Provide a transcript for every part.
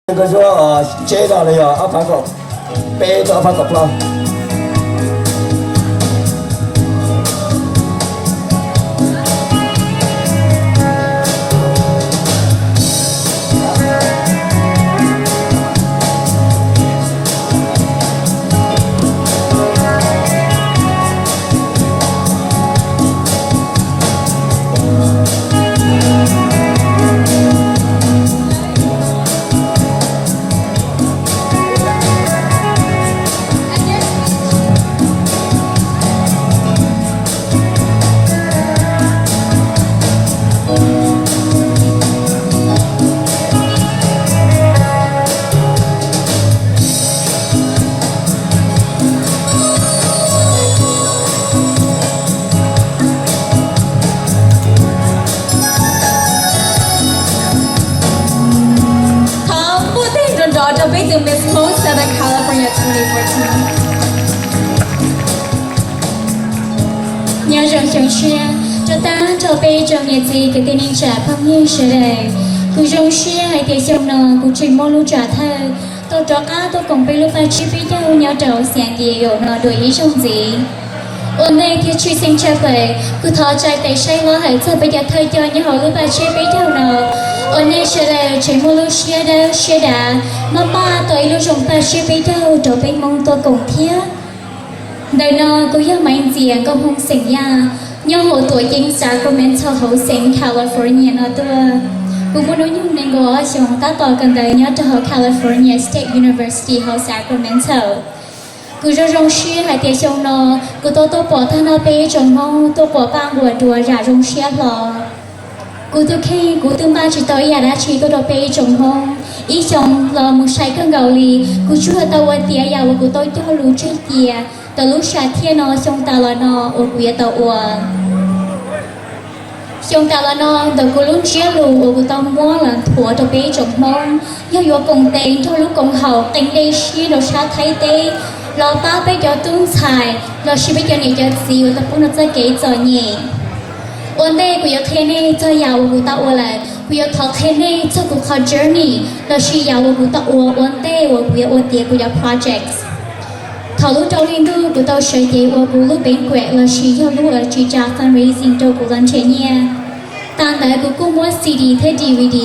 Koj yuav tseb no los yog ob phav kaum peb rau ob phav kaum plaub. Thov npuaj teg nrov nrov rau peb tus Miss Hmoob Southern California twenty fourteen. Nyob zoo xyoo tshiab rau tag nrho peb tsoom niam txiv kwv tij neej tsa phooj ywg sawv daws. Kuv zoo siab hais tias xyoo no kuv tseem muaj lub tsam thawj tau rov qab tuaj koom peb lub paj tsiab peb caug nyob rau San Diego no dua ib zaug ntxiv. Ua ntej thiab tshwj xeeb tshaj plaws, kuv thov tsa tes saib hlo hais txog peb cov thawj coj nyob hauv lub paj tsiab peb caug no. Ua nej sawv daws tseem muaj lub siab dawb siab dav maj maj tau ib lub zoo paj tsiab peb caug rau peb Hmoob tuaj koom thiab. Ntawm no kuv yog Maiv Ntxias nkauj Hmoob xeem Yaj, nyob hauv tuam ceeb Sacramento hauv xeev California no tuaj. Kuv muaj hnub nyoog nees nkaum ob xyoos tab tom kawm ntawv nyob rau hauv California State University hauv Sacramento. Kuv zoo zoo siab hais tias xyoo no kuv tau tuaj pom tag nrho peb ib tsoom Hmoob tuaj quas paj nquas dua zam zoo siab hlo. Kuv tus kheej kuv twb npaj tsis tau ib yam dab tsi tuaj rau peb ib tsoom Hmoob. Ib xyoos los mus sai kawg nkaus li, kuv tsuas tau ua tiav yam uas kuv tau cog lus tseg cia ntawm lub sam thiaj no xyoo tas los no uas kuv yuav tau ua. Xyoo tas los no ntawm kuv lub ntsiab lus uas kuv tau muab los nthuav rau peb ib tsoom Hmoob yog yuav koom tes nrog lub koom haum qee dej siab rau sab Thaib teb los pab peb cov tub ntxhais lossis peb cov niam cov txiv uas tau poob rau txoj kev txom nyem. Ua ntej kuv yuav qhia nej txog yam uas kuv tau ua lawm, kuv yuav thov qhia nej txog kuv qhov journey lossis yam uas kuv tau ua ua ntej uas kuv yuav ua tiav kuv cov projects. Thaum lub rau hli ntuj kuv tau sawv cev ua kuv lub banquet lossis yog lub uas tsis tsa fundraising rau kuv los nrhiav nyiaj. Tas ntawd kuv kuj muab C D thiab D V D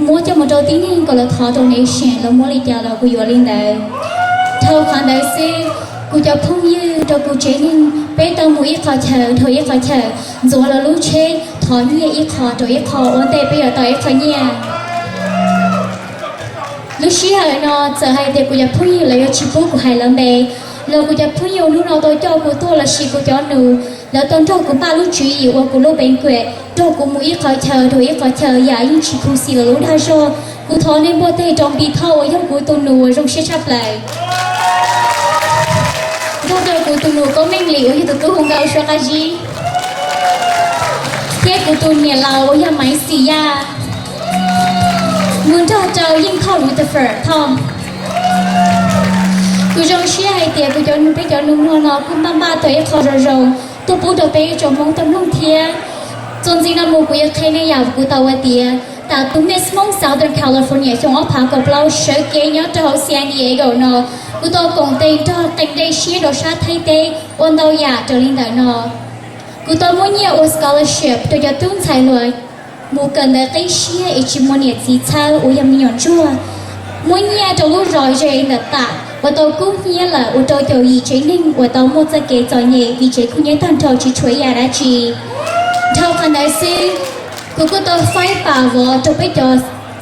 muab coj mus rau tib neeg kom lawv thov donation los muab li cas los kuv yuav li ntawd. Dhau qhov ntawd xwb, kuv cov phooj ywg rau kuv tsev neeg peb tau mus ib qho chaw dhau ib qho chaw, ntxuav los lub tsheb thov nyiaj ib qho rau ib qho ua ntej peb yuav tau ib qho nyiaj. Lub sij hawm no txawm hais tias kuv cov phooj ywg lawv yuav tsis pub kuv hais lawv npe, los kuv cov phooj ywg hnub no tau coj kuv tuaj lossis kuv cov nus lawv tau nrog kuv npaj lub tswv yim ua kuv lub banquet, nrog kuv mus ib qhov chaw rau ib qhov chaw yam yeej tsis khuv xim lawv lub dag zog. Kuv thov nej npuaj teg rau Npis Thoj uas yog kuv tus nus uas zoo siab tshaj plaws, nrog rau kuv tus nus Koob Meej Lis uas yog tus tub hu nkauj suab qab zib, thiab kuv tus niam laus uas yog Maiv Xis Yaj, mus nrog rau Yeej Thoj Rutherford Thoj. Kuv zoo siab hais tias kuv cov nus, peb cov nus mloog no kuj npaj npaj tau ib qho zoo zoo tuaj pub rau peb ib tsoom Hmoob tau mloog thiab. Txuas ntxiv no mus kuv yuav qhia nej yam kuv tau ua tiav. Tam tus Miss Hmoob Southern California xyoo ob phav kaum plaub sawv kev nyob rau hauv San Diego no, kuv tau koom tes nrog qee dej siab rau sab Thaib teb ua ntau yam raws li ntawm no. Kuv tau muab nyiaj ua scholarship rau cov tub ntxhais hluas mus kawm ntawv qib siab es tsis muaj niam txiv txhawb uas yog me nyuam ntsuag. Muab nyiaj rau lub zos ze ntawm tam uas tau kub hnyiab lawm ua rau caum yim tsev neeg uas tau muaj txoj kev txom nyem vim tsev khuj nyab tag nrho tsis tshuav ib yam dab tsi. Dhau qhov ntawd xwb, kuv kuj tau faib pam vov rau peb cov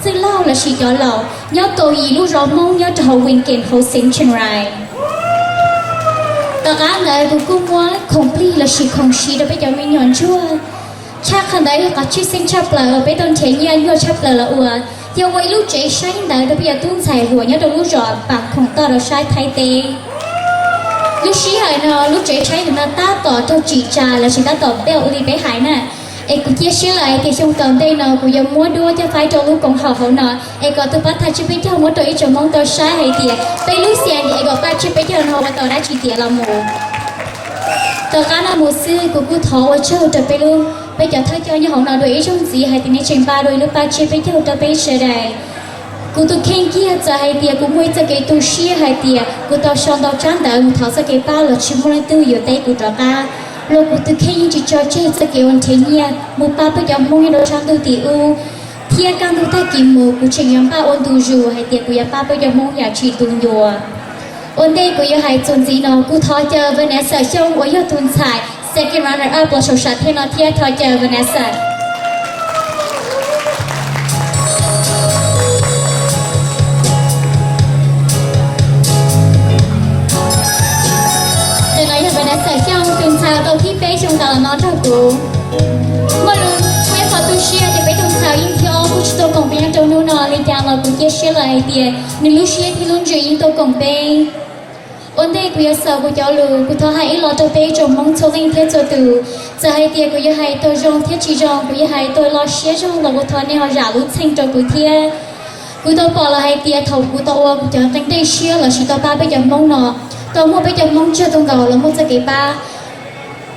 txwj laug lossis cov laus nyob kaum yim lub zos Hmoob nyob rau hauv Winkin hauv xeev Chiang Rai. Tom qab ntawd kuv kuj muab khoom plig lossis khoom siv rau peb cov me nyuam ntsuag. Tshaj qhov ntawd yog qhov tshwj xeeb tshaj plaws uas peb tau nrhiav nyiaj nyuaj tshaj plaws los ua, yog ua ib lub tsev saib ntawv rau peb cov tub ntxhais hluas nyob rau lub zos Pam Khoom Toj rau sab Thaib teb. Lub sij hawm no lub tsev saib ntawv no tab tom raug tsim tsa lossis tab tom build li peb hais na. Es kuv cia siab lawm hais tias xyoo tom ntej no kuv yuav muab duab coj faib rau lub koom haum hauv no, es kom tus pab thaj tsiab peb caug muab rau ib tsoom Hmoob tau saib hais tias peb lub San Diego paj tsiab peb caug no ua tau dab tsi tiav los mus. Tom qab no mus xwb kuv kuj thov ua tsaug rau peb lub, peb cov thawj coj nyob hauv no dua ib zaug ntxiv hais tias nej tseem npaj dua ib lub paj tsiab peb caug rau peb sawv daws. Kuv tus kheej kiag txawm hais tias kuv muaj ib txoj kev tu siab hais tias kuv tau sau ntau tsab ntawv mus thov txoj kev pab los tsis muaj leej twg yuav teb kuv rov qab, los kuv tus kheej yeej tsis tso tseg txoj kev ua nrhiav nyiaj mus pab peb cov Hmoob nyob rau sab ntuj tim ub, thiab kaj ntug tag kis mus kuv tseem yuav npaj ua ntu zus hais tias kuv yuav pab peb cov Hmoob yam tsis tu ncua. Ua ntej kuv yuav hais txuas ntxiv no, kuv thov caw Vanessa Xyooj uas yog tus ntxhais second runner up los saum sam thiaj no thiab, thov caw Vanessa. Ntawm no yog Vanessa Xyooj, tus ntxhais tau thib peb xyoo tas los no nrog kuv. Muaj lub, muaj ib qho tu siab tias peb tus ntxhais yeej thib ob kuj tsis tau koom peb nyob rau hnub no, li cas los kuv cia siab lawm hais tias nws lub siab thiab lub ntsws yeej tuaj koom peb. Ua ntej kuv yuav xaus kuv cov lus, kuv thov hais ib los rau peb ib tsoom Hmoob txhua leej thiab txhua tus. Txawm hais tias kuv yuav hais tau zoo thiab tsis zoo, kuv yuav hais tau lo siab zoo los kuv thov nej ho zam lub txim rau kuv thiab. Kuv tau pom los hais tias thaum kuv tau ua kuv cov qee dej siab lossis tau pab peb cov Hmoob no, tau muaj peb cov Hmoob tsawg tau nkaus los muaj txoj kev pab.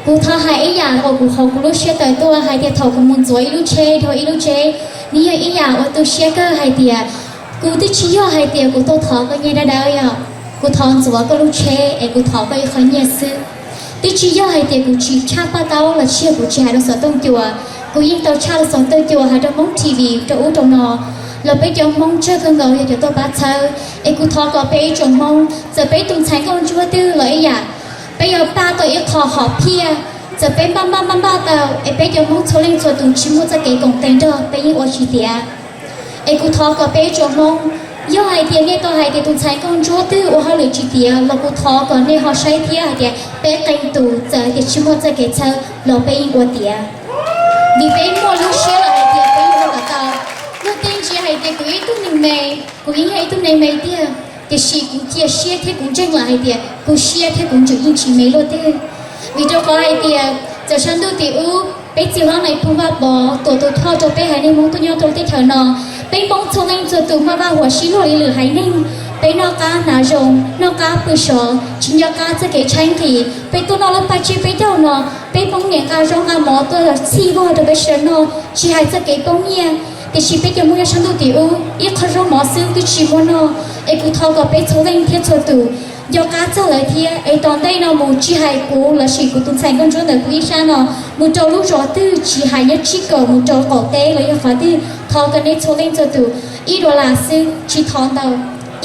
Kuv thov hais ib yam uas kuv hauv kuv lub siab tawm tuaj hais tias thaum kuv mus ntxuav ib lub tsheb dhau ib lub tsheb, nws yog ib yam uas tu siab kawg hais tias kuv twb tsis yog hais tias kuv tuaj thov koj nyiaj dawb dawb yog, kuv thov ntxuav koj lub tsheb es kuv thov koj ib qho nyiaj xwb. Twb tsis yog hais tias kuv tsis tshaj paj taub los tsis yog kuv tsis hais rau xov tooj cua, kuv yeej tau tshaj rau xov tooj cua hais rau Hmoob T V rau ub rau no, los peb cov Hmoob tsawg kawg nkaus yog cov tuaj pab txhawb. Es kuv thov kom peb ib tsoom Hmoob, txawm peb tus ntxhais nkauj ntsuab twg los ib yam, peb yuav npaj tau ib qho hom phiaj, txawm peb npaj npaj npaj npaj tau es peb cov Hmoob txhua leej txhua tus tsis muaj txoj kev koom tes nrog peb yeej ua tsis tiav. Es kuv thov kom peb ib tsoom Hmoob, yog hais tias nej tau hais tias tus ntxhais nkauj ntsuab twg ua hauj lwm tsis tiav los kuv thov kom nej ho saib thiab hais tias peb qee tus txawm hais tias tsis muaj txoj kev txhawb los peb yeej ua tiav. Vim peb muaj lub siab lawm hais tias peb yeej ua kom tau. Luag tej ntsia hais tias kuv ib tug neeg me, kuv yeej yog ib tug neeg me tiag, tiam sis kuv cia siab thiab kuv ntseeg lawm hais tias kuv siab thiab kuv ntsws yeej tsis me luaj twg. Vim rau qhov hais tias txawm sab ntuj tim ub peb txiv hlob Nais Phoo Vaj Pov tuam tus choj rau peb haiv neeg Hmoob tuaj nyob rau teb chaws no, peb Hmoob txhua leej txhua tus muaj vaj huam sib luag li lwm haiv neeg, peb noj qab hnav zoo, noj qab pw sov, tsis nco qab txoj kev tshaib nqhis. Peb tuaj noj lub paj tsiab peb caug no, peb Hmoob niam nqa zaub nqa mov tuaj txhij vog rau peb sawv noj, tsis hais txoj kev poob nyiaj. Tiam sis peb cov Hmoob nyob sab ntuj tim ub, ib qho zaub mov xwb twb tsis muaj noj. Es kuv thov kom peb txhua leej thiab txhua tus nco qab txog lawv thiab, es tom ntej no mus tsis hais kuv lossis kuv tus ntxhais nkauj ntsuab ntawm kuv ib sab no, mus rau lub zos twg tsis hais nyob tsib kaum mus rau qaum teb los yog qhov twg, thov kom nej txhua leej txhua tus ib dollar xwb tsis thov ntau,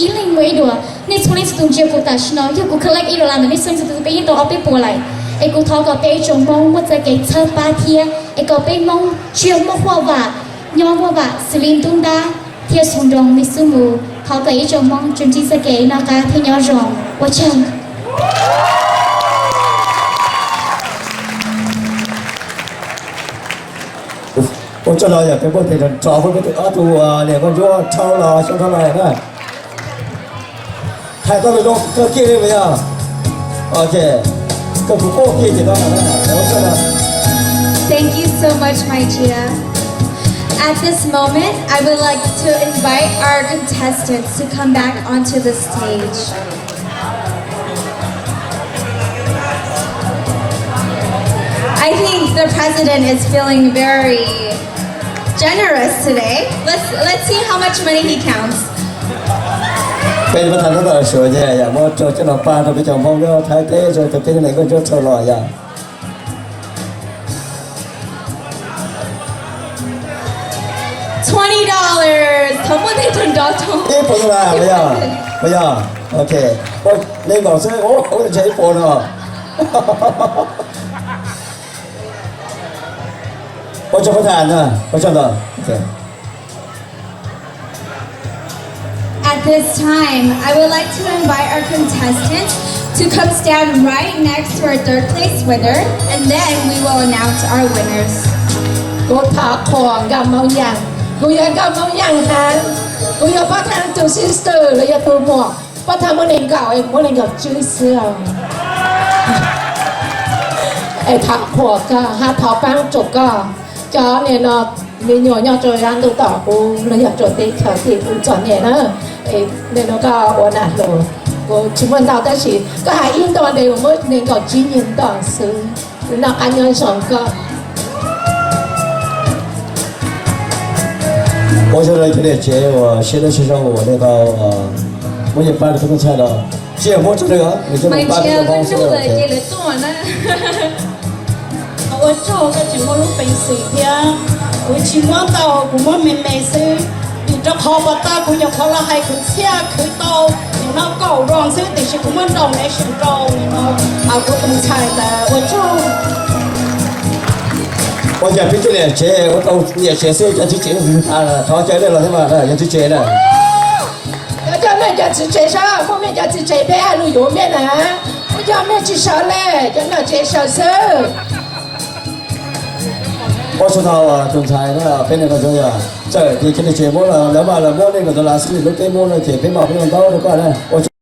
ib leeg muaj ib dollar. Nej txhua leej txhua tus ntsia kuv tam sim no, yog kuv collect ib dollar ntawm nej txhua leej txhua tus peb yeej tau ob peb puas lawm. Es kuv thov kom peb ib tsoom Hmoob muaj txoj kev txhawb pab thiab, es kom peb Hmoob tsuas muaj huaj vam, nyob huaj vam xws li ntub ntab thiab xu nroo li xwb mus. Thov kom ib tsoom Hmoob tsuas ntsib txoj kev noj qab thiab nyob zoo. Ua tsaug. Ua tsaug los yog peb muaj tes rov peb tus ob tug niam nkauj ntsuab dhau los xyoo dhau los na. Hais koj tus zoo kawg kiag li mas yog. Ok, koj kuv quaj kiag ces tau na. Ua tsaug na. Thank you so much, my Gia. At this moment, I would like to invite our contestants to come back onto the stage. I think the president is feeling very generous today. Let's, let's see how much money he counts. Peb pab thas nub tau suav ces yam muab rau coj los pab rau peb cov Hmoob nyob Thaib teb, rau cov tib neeg nkauj ntsuab rau los yom. Twenty dollars. Thov muab tej tug nrov thoo. Ib puas dollar mas yog, mas yog. Ok, ua li nkaus xwb, ua ntshe ib puas no. Ua tsaug pab thas na, ua tsaug ntau. At this time, I would like to invite our contestants to come stand right next to our third place winner, and then we will announce our winners. Kuv thov qhuas nkauj Hmoob Yeej, kuv yog nkauj Hmoob Yeej hab, kuv yog pab thas tus sister los yog tus muam, pab thas muaj nees nkaum, muaj nees nkaum tswb xwb. Es thov qhuas koj hab thov paab rua koj. Cov niam no, me nyuam nyob rua zaj ntuj tom kuv los yog rua teb chaws tim kuv txom nyem na, es niam no koj ua nam hluas, kuv tsis muaj ntau tab sis koj has ib nto ntes kuv muab nees nkaum tsib nyuag nto xwb. Noj qab nyob zoo koj. Ua tsaug rau cov niam tsev uas siab dawb siab zoo uas nej tau muab yeej pab rau peb tub ntxhais no. Tsis yog muab tsuj nws, nws coj mus pab peb tub ntxhais na. Ua tsaug koj tseem muaj lub peev xwm thiab. Kuv tsis muab ntau, kuv muab me me xwb, vim rau qhov pas tag kuv nyuam qhuav los hais khwv txhiaj khwv tau nim no kaum round xwb, tiam sis kuv muab donation rau nim no kuv tus ntxhais ntawd. Ua tsaug. Ua cas peb cov niam tsev ua tau niam tsev xwb, cov txiv tsev thov caw nej los thiab mas, cov txiv tsev na. Cov coj nej cov txiv tsev saib, muaj mej cov txiv tsev peb hais lus yuav mej na. Muaj cov mej tsis sawv le, cov niam tsev sawv xwb. Ua tsaug ntau tus ntxhais na, peb niam no txawm tias cov niam tsev muab lawm, lawv mas lawv muab nej kom tau lav xwb, lub teb muab no ces peb mam peb ntau rau koj na. Ua